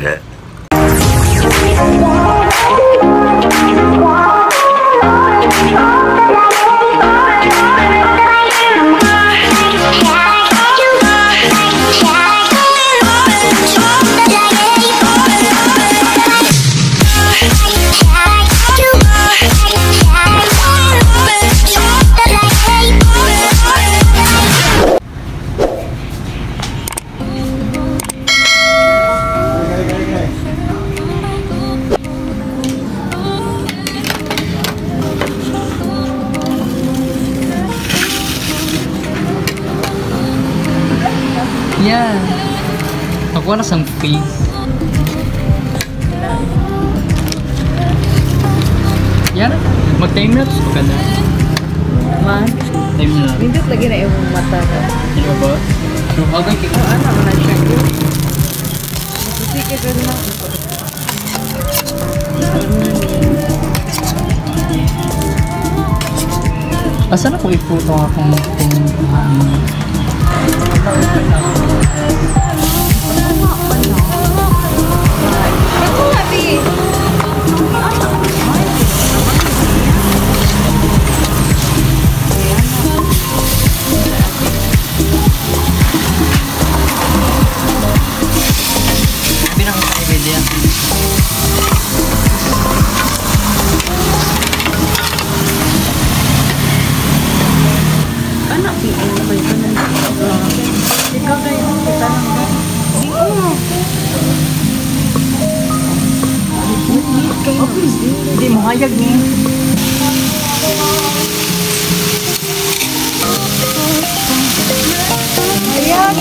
Yeah. Ako na sang face. Yan. Mag-time lapse pa ka na. Man, Time lapse. nindot lagi na imong mata ka. Ano ba? So, agay kay Ano man na siya? Sige ka na. Asa na ko iputo akong Ako nga, bi. Sabi na ko sa idea. Ano, bi? Ano ba yun? Ikaw kayo, kita lang ba? Hindi mo hayag ni. Hayag,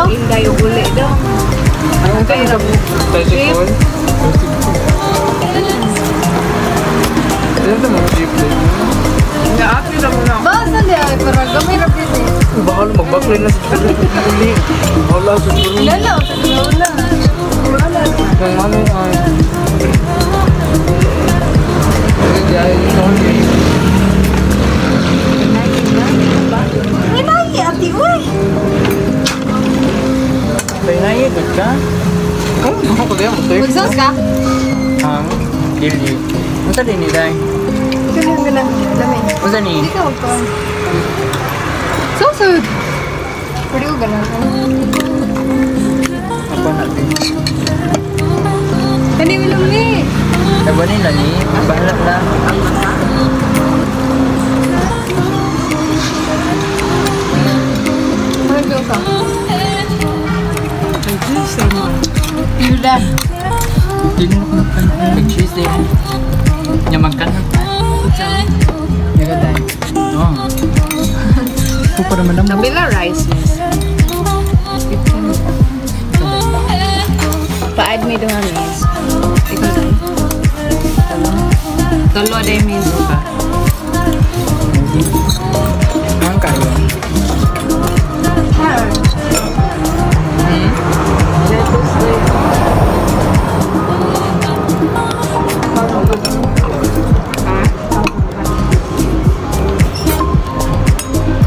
Inday uli daw. Ano kayo? Tricycle? Ano mo jeep? Basta niya, parang gamay ra pwede. Baka magbakli na sa uli. Wala sa uli. Lala, sa wala. Wala. Kung ano ay. Ay, nai, ati, uy. Ay, good ka? Oh, ako kaya mo tayo. Mag-sauce ka? Ang dili. Unsa din ni Day? Ikaw lang ganang dami. Unsa ni? Hindi ka magkuhan. Sauce. Pwede ko ganang. Ako na din. Kani wilong ni. Ay, nila ni. Bahala na. Ano ka? Yuda. Hindi mo ko mag-cheese din. Nya magkanon. Nya ka day. Oh. Ito para malambot. Nabila rice, miss. Pa-add me duha, miss. Ikaw day. Tulo day, miss. Ang kayo. Lettuce day.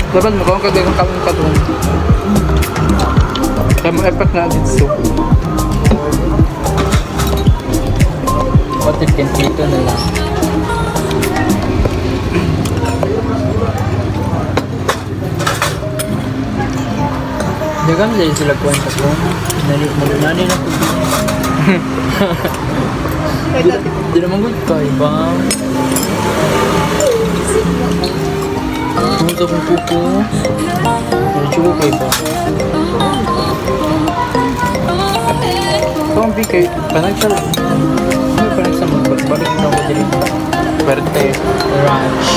Dapat mo kung kagay kang kaon ka doon. Kaya mo effect na dito. What if dito na lang? Dagang dahil sila kwenta ko. Malunani na ko. Di naman good ka, iba. Tungod akong kuko. Medyo ko iba. Kung kay panag sa panag sa magbalik na ako dili. Perte Ranch.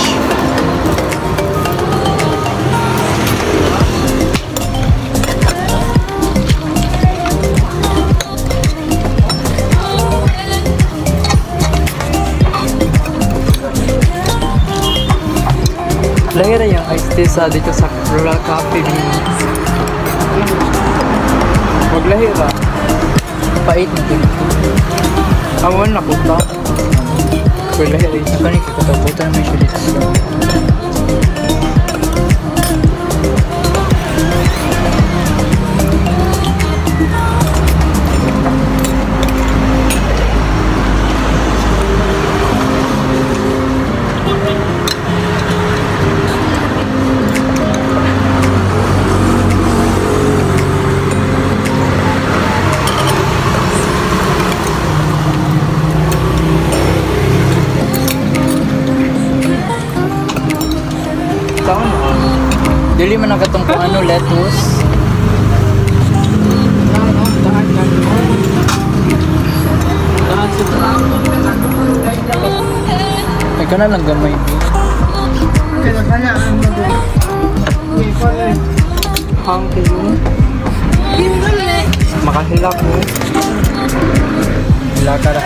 tea sa dito sa Rural Cafe. Maglahi ra. Pait na din. Awan na punta. Maglahi rin. Kani kataputan naman siya dito sa. Dili man ang katong kung ano, lettuce. Ay, ka na lang gamay. Hang kayo. Makahila ko. Hila ka ra.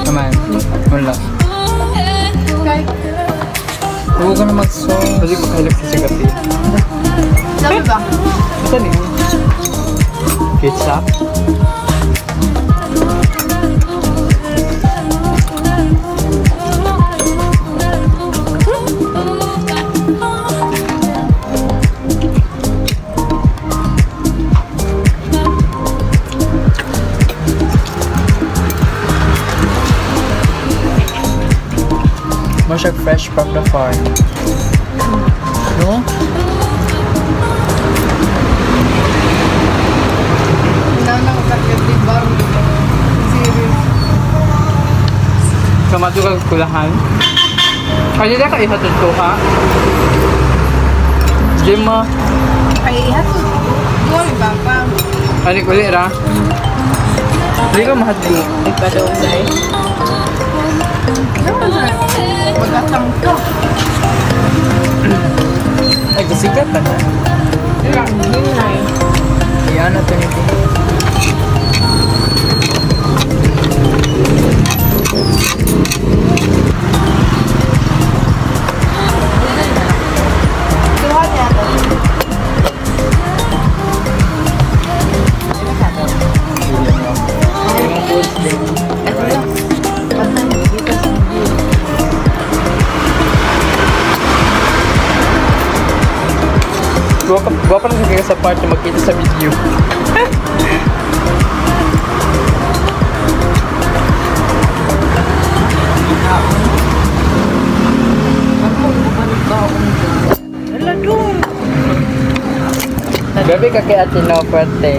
Naman. Wala. Huwag ka na mag-sauce. Kasi makahilak sa gabi. Sabi ba? Saan yun? Ketchup? Masya fresh from the farm. No? Kamato ka kulahan. Ay, hindi ka ihatod ko, ha? Gemma. Ay, ihatod ko. Doon, papa. Ano, uli, ra? Hindi ka mahatod. Nagpadosay. Magatang ko. Ay, gasikat na na. Iyan na ito nito. Guwapo lang siya sa part na magkita sa video. Grabe ka kay Ate No, fuerte.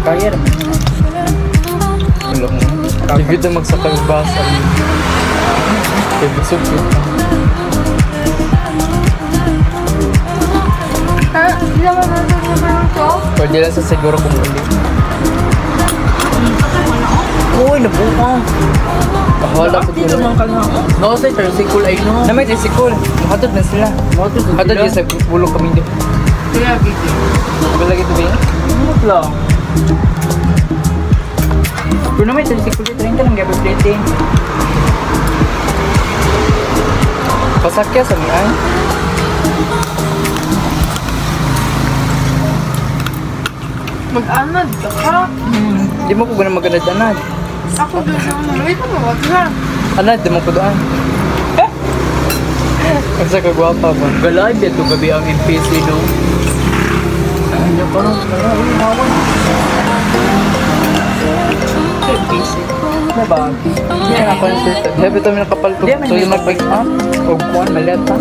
Kaya naman. Wala mo. Hindi na magsakay basa. Kaya busog yun. Pwede lang sa siguro kung uli. Uy, nabuka. Wala ko dito. No, sa tricycle ay no. Na may tricycle. Makatod na sila. Makatod yun sa bulong kami doon. Kaya gigi. Wala gitu ba yun? Ano lang? Pero na may tricycle dito. 30 lang gabi plate eh. Pasakya sa mian. Mag-anad ka. Di mo ko ganun mag-anad-anad. Ako doon sa mga. Wait mo, wag na. Anad, di mo ko doon. Ang sa kagwapa ba? Galay, ito gabi ang NPC no? Ano pa rin? NPC. Diba? Hindi na concert. Happy ito may nakapalto. So yung mag-pick up. O kuwan, maleta.